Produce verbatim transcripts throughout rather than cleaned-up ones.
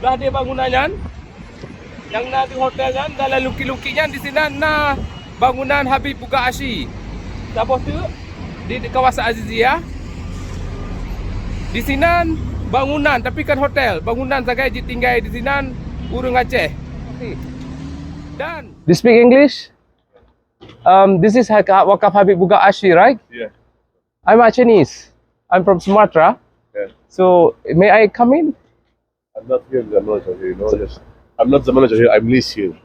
Blah di bangunan nyan, nyang na di hotel nyan, dalam lungki-lungki nyan, di sinan na bangunan Habib Buga Asyi. Saboh teuk di, di kawasan Azizia. Di sinan bangunan, tapi kan hotel, bangunan sagai jitinggai di sinan ureuëng Aceh. Dan Do you speak English? Um, this is Haka-, Wakaf Habib Buga Asyi, right? Yeah. I'm a Chinese. I'm from Sumatra. Yeah. So, may I come in? I'm not here, Zaman Jahil. No, yes. I'm not Zaman Jahil. I'm Lis here.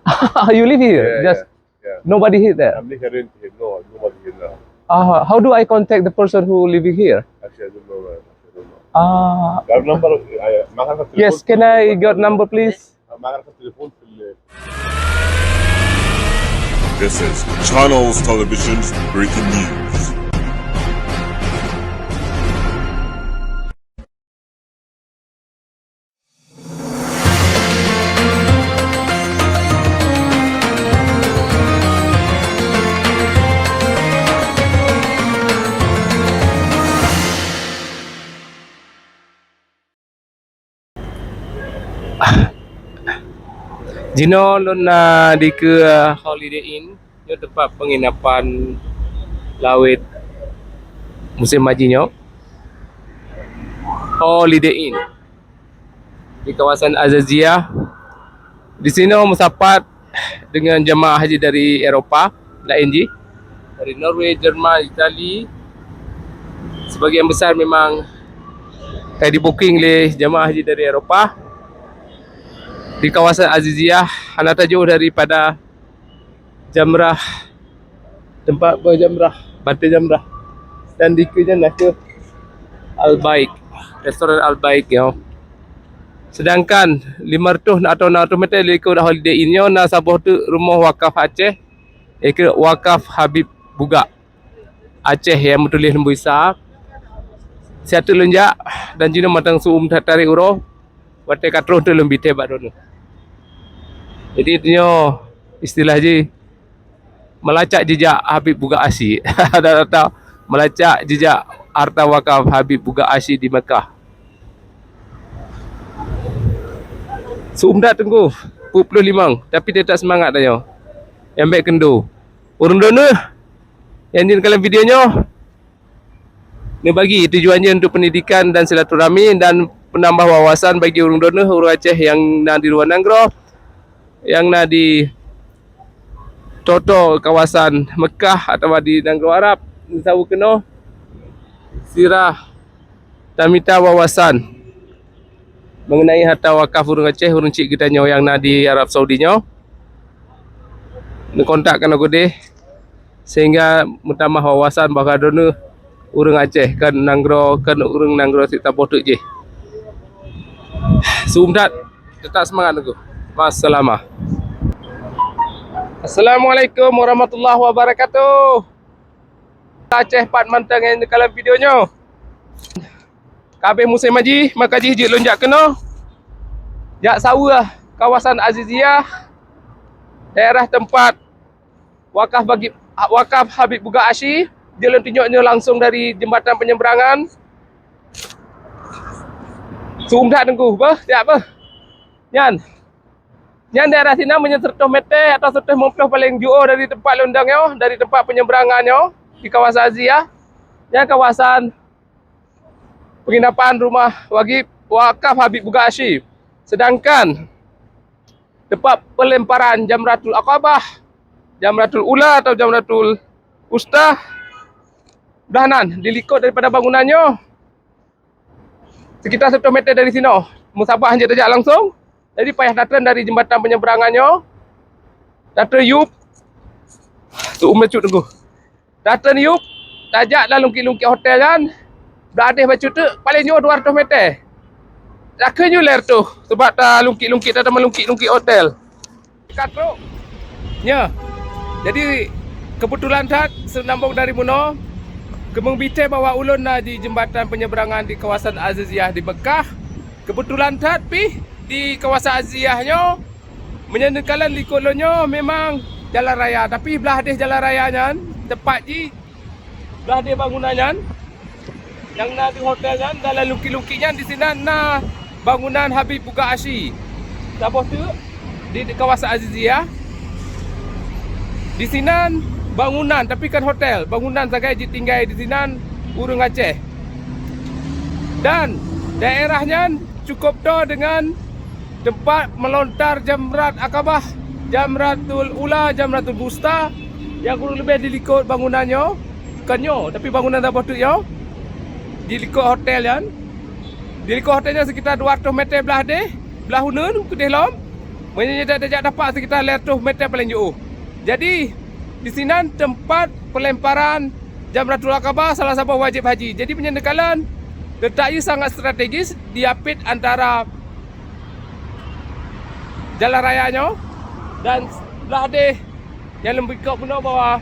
You live here? Yeah, just yeah, yeah. Nobody here there? I'm here. No, nobody here now. Uh, how do I contact the person who living here? Actually, I don't know. I don't know. Ah. Your number, I, Yes, can I get number, please? This is Channels Television's breaking news. Jinoe lôn na dikeue Holiday Inn, nyoe teumpat penginapan lawét musim haji nyoe. Holiday Inn di kawasan Azazia. Di sinoe meusapat dengan jemaah haji dari Eropa laén jih, dari Norway, Jerman, Itali. Sebagian besar memang ka di-booking lé jemaah haji dari Eropa. Di kawasan Azizia hana tajôh daripada jamrah, teumpat beujamrah, batée jamrah. Dan dikeue nyan na kheueh Al Baik, restoran Al Baik nyoe. Sedangkan lima ratus atau enam ratus meter likot Holiday Inn nyoe na saboh teuk rumoh wakaf Aceh, iaitu Wakaf Habib Buga Aceh nyang meutuléh lam busa. Siat teuk lôn jak dan jinoe mantong seu-uem that tarek uroe, watée ka troh teuk lôn bi teuh bak droeneuh. Jadi, nyoe istilah jih melacak jejak Habib Buga Asyi. Ada, ada melacak jejak harta wakaf Habib Buga Asyi di Mekah. Seu-uem that teungku, peuet ploh limong, tapi teutap seumangat tanyoe. Nyang bék keundo. Ureuëng droeneuh nyang jeuet kalon video nyoe, neubagi tujuan jih untuk pendidikan dan silaturahmi dan penambah wawasan bagi ureuëng droeneuh, ureuëng Aceh nyang na di luwa nanggroe, nyang na di toto kawasan Mekah atawa di nanggroe Arab, neusaweue keunoe sira tamita wawasan mengenai harta wakaf ureuëng Aceh, ureuëng chik geutanyoe nyang na di Arab Saudi nyoe. Neukontak keunoe keudeh sehingga meutamah wawasan bahwa droeneuh ureuëng Aceh, kon nanggroe, kon ureuëng nanggroe sit saboh teuk jih. Seu-uem that, teutap seumangat teungku. Masalamah. Assalamualaikum warahmatullahi wabarakatuh. Aceh pat mantong nyang kalon video nyoe. Ka habéh musim haji, maka jih jeuet lôn jak keunoe. Jak saweue kawasan Azizia, daerah teumpat wakaf bagi, wakaf Habib Buga Asyi, jeuet lôn tunyok nyoe langsong dari jembatan penyeberangan. Seu-uem that teungku, beuh, jak beuh. Nyan. Nyan daerah sinan meunyoe seratus meter atau seratus lima puluh paléng jiôh dari teumpat lôn dong nyoe, dari teumpat penyeberangan nyoe di kawasan Azizia. Nyan kawasan penginapan rumah wagib wakaf Habib Buga Asyi. Sedangkan teumpat pelemparan Jamratul Aqabah, Jamratul Ula atau Jamratul Wusta, blah nan, di likot daripada bangunan nyoe. Sekitar seratus meter dari sinoe. Meusapat hanjeuet tajak langsong. Jadi payah datang dari jembatan penyeberangan nyoe. Datang yup. Seu-uem bacut teungku. Datang yup, tajak lam lungkit-lungkit hotel nyan, blah deh bacut teuk, paléng nyoe dua ratus meter. Lakée nyoe lhée reutôh, sabab ta lungkit-lungkit, ta teuma lungkit-lungkit hotel. Ka trok. Nyoe. Jadi, keubeutulan that, seunambong dari bunoe, keumeung bi teuh bahwa ulôn na di jembatan penyeberangan di kawasan Aziziyah di Mekah. Keubeutulan that pih di kawasan Aziziyah nyoe, meunyoe neukalon likot lôn nyoe memang jalan raya, tapi blah deh jalan raya nyan, teumpat jih, blah deh bangunan nyan, nyang na di hotel nyan, dalam lungkit-lungkit nyan, di sinan na bangunan Habib Buga Asyi. Saboh teuk di, di kawasan Azizia. Di sinan bangunan, tapi kan hotel, bangunan sagai jitinggai di sinan ureuëng Aceh. Dan daerah nyan cukup toe dengan tempat melontar Jamrat Aqabah, Jamratul Ula, Jamratul Wusta, yang kurang lebih di likot bangunan nyoe, bukan nyoe, tapi bangunan saboh teuk nyoe, di likot hotel nyan. Di likot hotel nyan sekitar dua ratus meter blah deh, blah uneun keudeh lom. Meunyoe tajak, tajak tapak sekitar lhèe ratus meter paling jiôh. Jadi, di sinan tempat pelemparan Jamratul Aqabah, salah saboh wajib haji. Jadi, meunyoe neukalon, letak jih sangat strategis, diapit antara jalan raya nyoe dan blah deh nyang leumbikok bunoe bahwa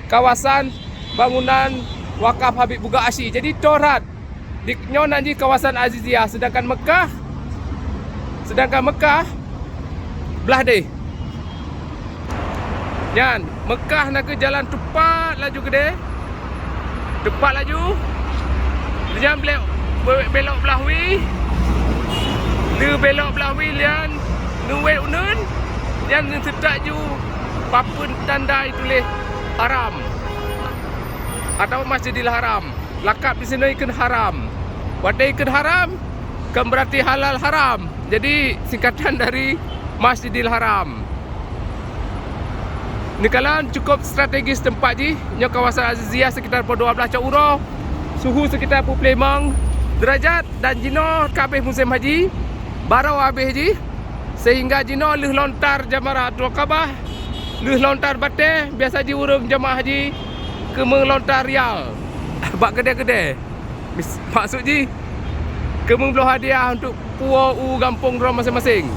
kawasan bangunan wakaf Habib Buga Asyi. Jadi, toe that di nyoe nan jih kawasan Azizia, sedangkan Mekah, sedangkan Mekah blah deh. Nyan, Mekah na kheueh jalan teupat laju keudeh. Teupat laju. Nyan belok, belok blah wie. Lheueh belok blah wie nyan, neuwet uneun, nyan neuseutak ju papeuen tanda tuléh Haram atawa Masjidil Haram. Lakab di sinoe ikheun Haram. Watèe ikheun Haram, kan berarti halal haram. Jadi, singkatan dari Masjidil Haram. Neukalon cukup strategis teumpat jih, nyoe kawasan Azizia sekitar pukul dua belas cok uroe, suhu sekitar peuet ploh limong derajat, dan jinoe ka habéh musém haji, baroe habéh jih, sehingga jinoe lheueh lontar Jamratul Aqabah, lheueh lontar batèe, biasa jih ureuëng jamaah haji keumeung lontar rial bak keudè-keudè. Mis-, maksud jih, keumeung bloe hadiah untuk puwoe u gampông droe maséng-maséng.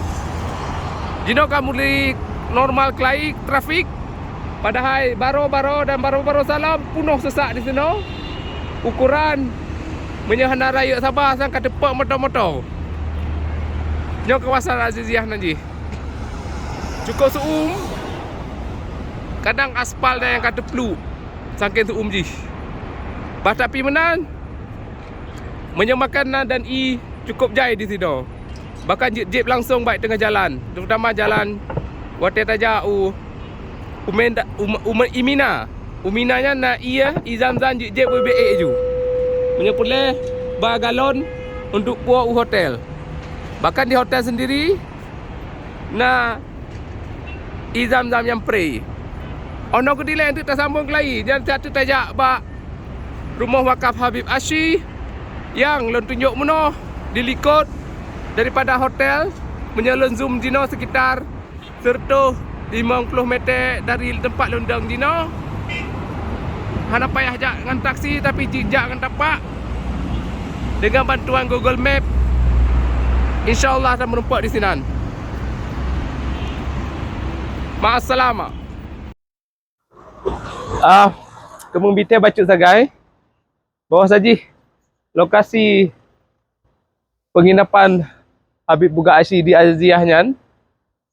Jinoe ka mulai normal keulai trafik, padahai baroe-baroe dan baroe-baroe salam punoh seusak di sinoe. Ukoran meunyoe hana rayeuk saba sang ka teupok moto-moto. Nyoe kawasan Azizia nan jih. Cukup seuuem, kadang aspal dan nyang ka teupluek, saking seuuem jih. Bah tapi meunan, meunyoe makanan dan ié cukup jai di sinoe. Bahkan jeuet-jeuet langsong bak teungoh jalan, terutama jalan watèe tajak u, u Menda-, u, u Imina. U Mina nyan na ié, ié Zamzam jeuet-jeuet beu bèk ék ju. Meunyoe peureulèe ba galon untuk puwoe u hotel. Bahkan di hotel sendiri na ié Zamzam nyang pre. Ono keudilèe teuk tasambong keulai, dan teuk tajak bak Rumoh Wakaf Habib Asyi nyang lôn tunjok meunoe di likot daripada hotel. Meunyoe lôn zoom jinoe sekitar seratus limong puluh meter dari teumpat lôn dong jinoe. Hana payah jak ngon taksi, tapi jijak ngon tapak. Dengan bantuan Google Map, insya Allah akan meureumpok di sinan. Ma'assalamah. Ah, keumeung bitèe bacut sagai, bahwa sajih lokasi penginapan Habib Buga Asyi di Azizia nyan,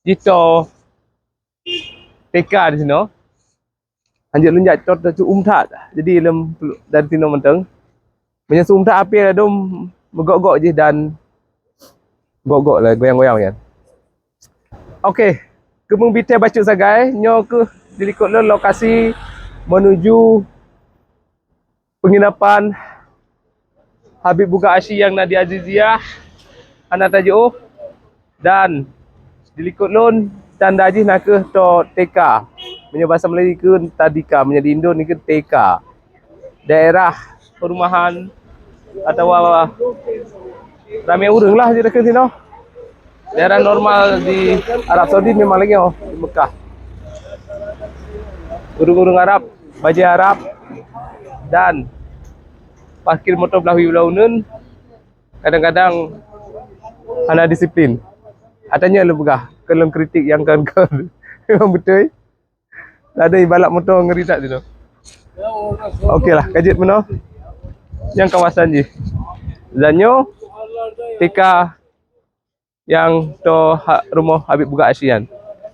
jitoe T K di sinoe. Hanjeuet lôn jak cot seuuem that. Jadi lom dari sinoe mantong. Meunyoe seuuem that api ladom meugok-gok jih dan gok-gok lah goyang-goyang nyan. Okey, keumeung bitèe bacut sagai, nyoe kheueh di likot lôn lokasi menuju penginapan Habib Buga Asyi nyang na di Azizia, hana tajiôh, dan di likot lôn tanda jih na kheueh toe T K. Meunyoe basa Melayu kheun tadika, meunyoe di Indo nyan kheun T K. Daerah perumahan atawa ramè ureueng lah jih takheun sinoe. Daerah normal di Arab Saudi memang lagèe nyoe di Mekah. Ureueng-ureueng Arab, bajèe Arab, dan parkir moto blah wie blah uneun kadang-kadang hana disiplin. Ata nyoe lôn peugah, keu lôn kritik nyang kon-kon. Memang beutôi. Ladôm balap moto ngeri that tu. Okey lah, ka jeuet meunoe. Nyang kawasan jih. Dan nyoe T K nyang toe ha-, rumoh Habib Buga Asyi nyan.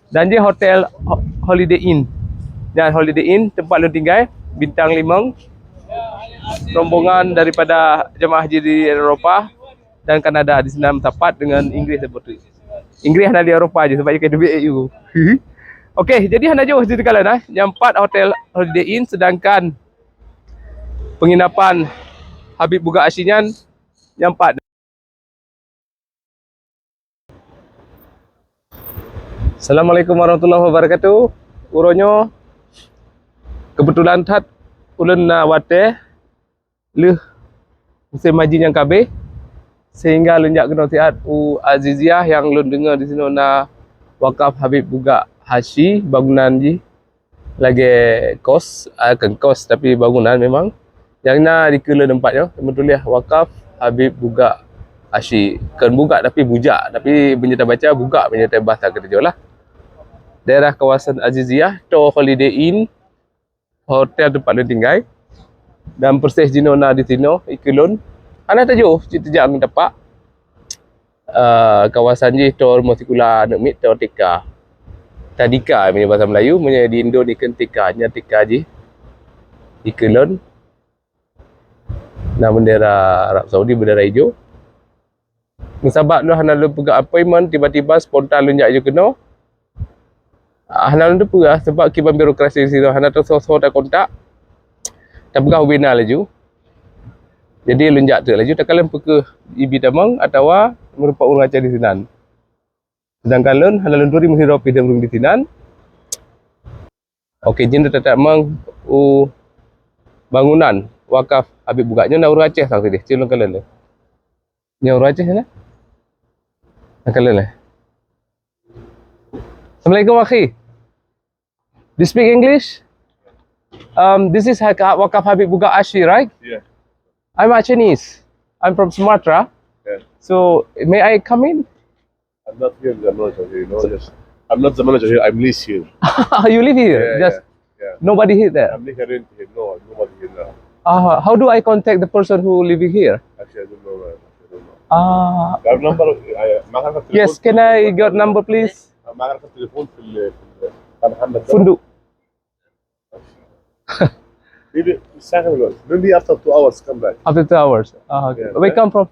Dan jih hotel Ho-, Holiday Inn. Nyan Holiday Inn, teumpat lôn tinggai, bintang limong. Rombongan daripada jemaah haji dari Eropa dan Kanada di sinan meusapat deungon Inggris dan Portugis. Inggris hana di Eropa je sebab ikei teubiet A U. Okey, jadi hana jauh situ kalau nah. Nyang pat hotel Holiday Inn, sedangkan penginapan Habib Bugak Asyi nyan nyang pat. Assalamualaikum warahmatullahi wabarakatuh. Uroe nyoe kebetulan that ulôn na watée lheueh musém haji nyang ka abéh, sehingga lôn jak keunoe siat u Azizia nyang lôn deungoe disinoe na wakaf Habib Bugak Asyi, bangunan jih lagée kos, ah, kon kos tapi bangunan memang. Nyang na dikeue lôn teumpat nyoe, meutuléh wakaf Habib Bugak Asyi. Kon Bugak tapi Bujak, tapi meunyoe tabaca Bugak meunyoe bahasa keudroe lah. Daerah kawasan Azizia, Tour Holiday Inn, hotel teumpat lôn tinggai. Dan persis jinoe na disinoe, dikeue lôn. Hana tajôh, cit teujak ngon tapak. Ah, kawasan jih Tour Rumoh Sikula Aneuk Miet, Tour T K. Tadika meunyoe bahasa Melayu, meunyoe di Indo dikheun T K, nyan T K jih. Dikeue lôn. Na bendera Arab Saudi, bendera ijo. Meusabab lôn hana lôn peugah appointment, tiba-tiba spontan lôn jak jih keunoe. Ah, hana lôn teupeue ah, sebab kiban birokrasi disinoe hana teusoe-soe takontak. Tapeugah ubena laju. Jadi lôn jak teuk laju, takalon peu kheueh jibi tamong atawa meurumpok ureuëng Aceh disinan. Sedangkan lôn hana lôn turi meusidroe pih ureuëng disinan. Okey, jinoe tatamong u bangunan wakaf Habib Bugak. Nyoe na ureuëng Aceh sang sideh, cit lôn kalon lé. Nyoe ureuëng Aceh nyoe. Kalon lé. Assalamualaikum akhi. Do you speak English? Um, this is Haka- Wakaf Habib Bugak Asyi, right? Yeah. I'm a Chinese. I'm from Sumatra. Yeah. So may I come in? I'm not here, the manager here, you know, just, I'm not the manager here, I'm lease here. You live here? Yeah, just yeah, yeah. Nobody here there? I'm lease rent here, no, nobody here now. Uh, how do I contact the person who living here? Actually, I don't know, man. I don't know. Ah. Your number, I, ما أعرف التليفون. Yes, can I get number, please? ما أعرف التليفون في ال-, في ال-, كان محمد ده. فندق. Maybe second one. Maybe after two hours, come back. After two hours. Ah, okay. Yeah, where you come from?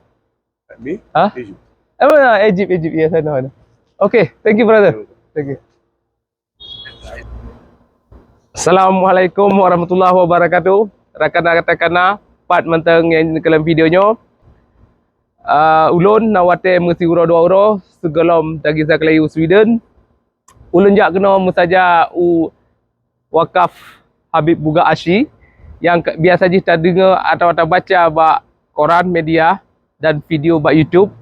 Me? Huh? Egypt. Oh, yeah, Egypt, Egypt. Yes, I know, I know. Okay, thank you, brother. Thank you. Assalamualaikum warahmatullahi wabarakatuh. Rakan-rakan, pat mantong nyang kalon video nyoe. Ah, ulôn na watée meusiuroe dua uroe sigohlom tagisa keulayi u Sweden. Ulôn jak keunoe meusaja u wakaf Habib Bugak Asyi nyang ka- biasa jih tadeungoe atawa tabaca bak koran, media dan video bak YouTube.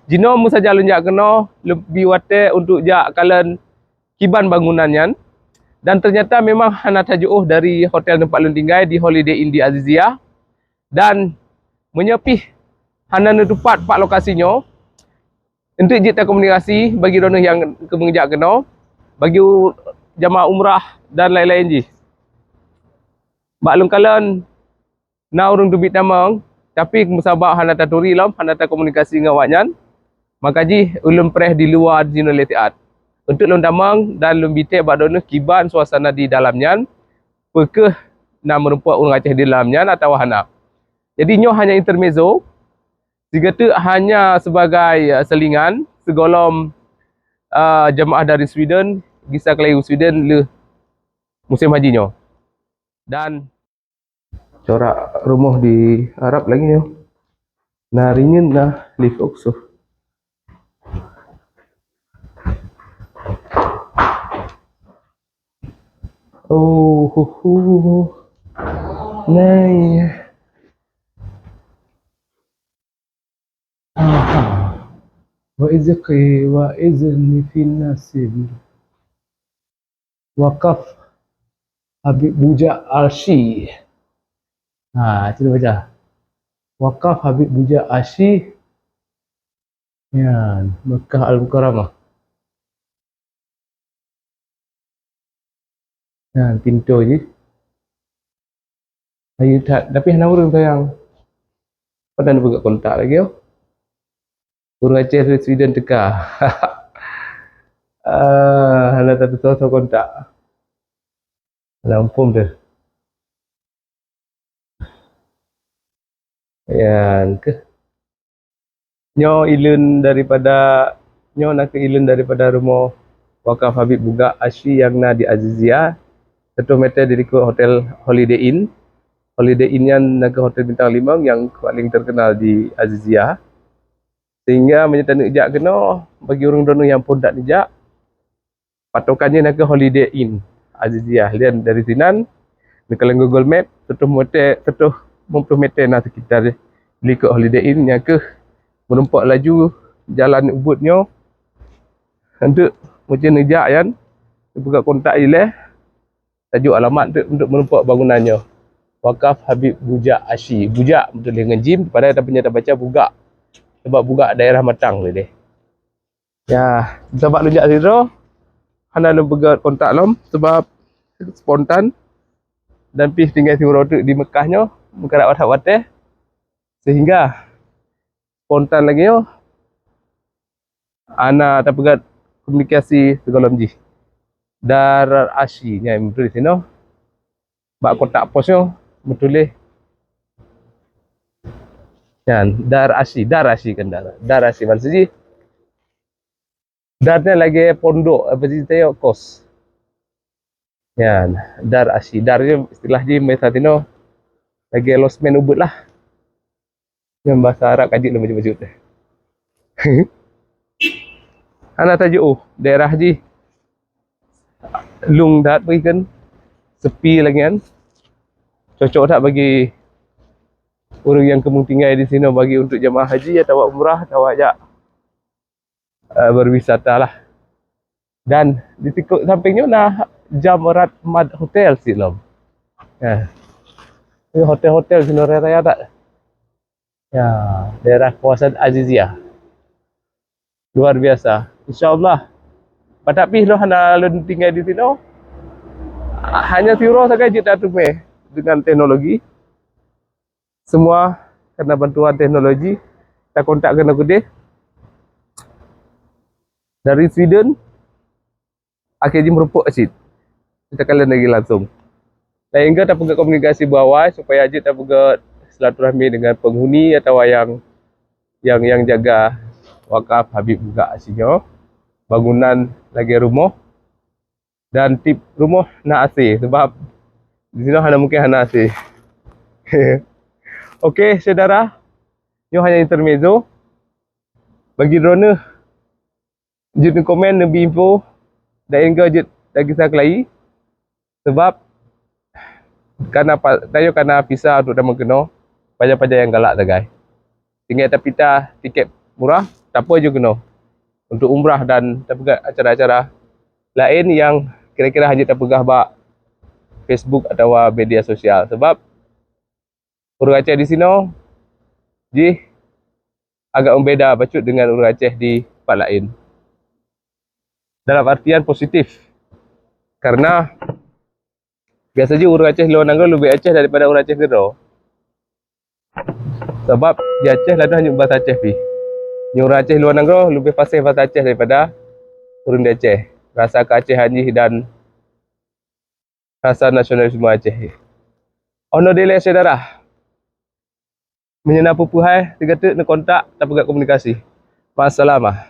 Jinoe meusaja lôn jak keunoe leubeh watée untuk jak kalon kiban bangunan nyan, dan ternyata memang hana tajôh dari hotel teumpat lôn tinggai di Holiday Inn di Azizia, dan meunyoe pih hana neutupat bak lokasi nyoe, enteuk jeuet takomunikasi bagi droeneuh nyang keumeung jak keunoe, bagi u-, jamaah umrah dan laén-laén jih. Bak lôn kalon na ureuëng teubiet tamong, tapi meusabab hana taturi lom, hana takomunikasi ngon awaknyan, maka jih ulôn preh di luwa jinoe lé siat. Untuk lôn tamong dan lôn bitek bak droeneuh kiban suasana di dalam nyan, peu kheueh na meurumpok ureuëng Aceh di dalam nyan atawa hana. Jadi nyoe hanya intermezzo, sigoe teuk hanya sebagai, eh, selingan, sigohlom, eh, jamaah dari Sweden gisa keulayi u Sweden lheueh musém haji nyoe. Dan corak rumoh di Arab lagée nyoe. Na rinyeun na lipok soh. Oh, hu, hu. Nah, iya. Aha. Wa izqi wa izni fin nasib. Wakaf Habib Bujak Asyi. Ha, itu dia baca. Wakaf Habib Bujak Asyi. Nyan, Mekah Al-Mukarramah. Nyan, pintoe jih. Ayu that, tapi hana ureuëng sayang. Padahai neupeugah kontak lagée, oh. Ureuëng Aceh dari Sweden teuka. Ah, hana tatutoe-toe kontak. Hana muphom teuh. Nyan keuh. Nyoe ileuen daripada Nyoe nakeuh ileuen daripada rumoh wakaf Habib Bugak Asyi nyang na di Azizia, seratus meter di likot hotel Holiday Inn. Holiday Inn nyan nakeuh hotel bintang lima nyang paling terkenal di Azizia. Sehingga meunyoe taneuk jak keunoe, bagi ureuëng droeneueh nyang phon that neujak, patokan jih nakeuh Holiday Inn Azizia. Dan dari sinan, neukalon Google Map, seratus meter, seratus lima puluh meter na sekitar likot Holiday Inn, nyang keuh meureumpok laju jalan ubit nyoe. Untuk meunyoe neujak nyan, neupeugah kontak ilée, tajuk alamat untuk, untuk meureumpok bangunan nyoe. Wakaf Habib Bujak Asyi. Bujak beutôi lé ngon jim, padahai tapi nyata baca Bugak. Sebab Bugak daerah Matang tadi. Ya, sabab lôn jak sidroe, hana lôn peugah kontak lom sebab spontan dan pih tinggai siuroe teuk di Mekah nyoe, meukarat watée-watée, sehingga spontan lagée nyoe hana tapeugah komunikasi sigohlom jih. Dar Asyi nyang meutuléh sinoe. Bak kotak pos nyoe meutuléh nyan, Dar Asyi, Dar Asyi kan Dar. Dar Asyi maksud jih. Dar nyan lagée pondok, apa jih tayok kos. Nyan, Dar Asyi. Dar nyoe istilah jih meusa tinoe lagée losmen ubit lah. Nyan bahasa Arab ka jeuet lom bacut-bacut. Hana tajiôh daerah jih. Lung that bagi kan sepi lagi kan. Cocok that bagi ureuëng nyang keumeung tinggai di sinoe, bagi untuk jamaah haji atawa umrah atawa jak, eh, berwisata lah. Dan di tikuk samping nyoe na Jamarat Mad Hotel sit lom. Ya. Ini hotel-hotel sinoe raya-raya that. Ya, daerah kawasan Azizia. Luar biasa. Insya Allah. Padahai pih lôn hana lôn tinggai di sinoe. Hanya siuroe sagai jeuet tateumé dengan teknologi. Semua karena bantuan teknologi. Takontak keunoe keudeh. Dari Sweden, akhé jih meureumpok cit. Kita kalian lagi langsung. Dan hingga tapeugah komunikasi beuawai supaya jeuet tapeugah silaturahmi dengan penghuni atawa yang, yang, yang jaga wakaf Habib Bugak Asyi nyoe. Bangunan lagée rumoh. Dan tiep rumoh na A C sebab di sinoe hana mungkin hana A C. Oke, syedara, nyoe hanya intermezzo. Bagi droeneueh jeuet neukomen, neubi info, dan hingga jeuet lagi sa keulayi. Sebab kana pa-, tanyoe kana visa untuk tamong keunoe, pajan-pajan nyang galak sagai. Tinggai tapita tiket murah, tapeue ju keunoe. Untuk umrah dan tapeugah acara-acara laén nyang kira-kira hana jeuet tapeugah bak Facebook atawa media sosial. Sebab ureuëng Aceh di sinoe jih agak membeda bacut dengan ureuëng Aceh di tempat laén. Dalam artian positif. Karena biasa jih ureuëng Aceh luwa nanggroe leubeh Aceh daripada ureuëng Aceh keudroe. Sabab di Aceh ladôm hanya bahasa Aceh pih. Nyoe ureuëng Aceh luwa nanggroe leubeh faseh bahasa Aceh daripada ureuëng di Aceh. Rasa keuacehan jih dan rasa nasionalisme Aceh. Ono dilée syedara. Meunyoe na peue-peue hai, sigateuk neukontak, tapeugah komunikasi. Ma'assalamah.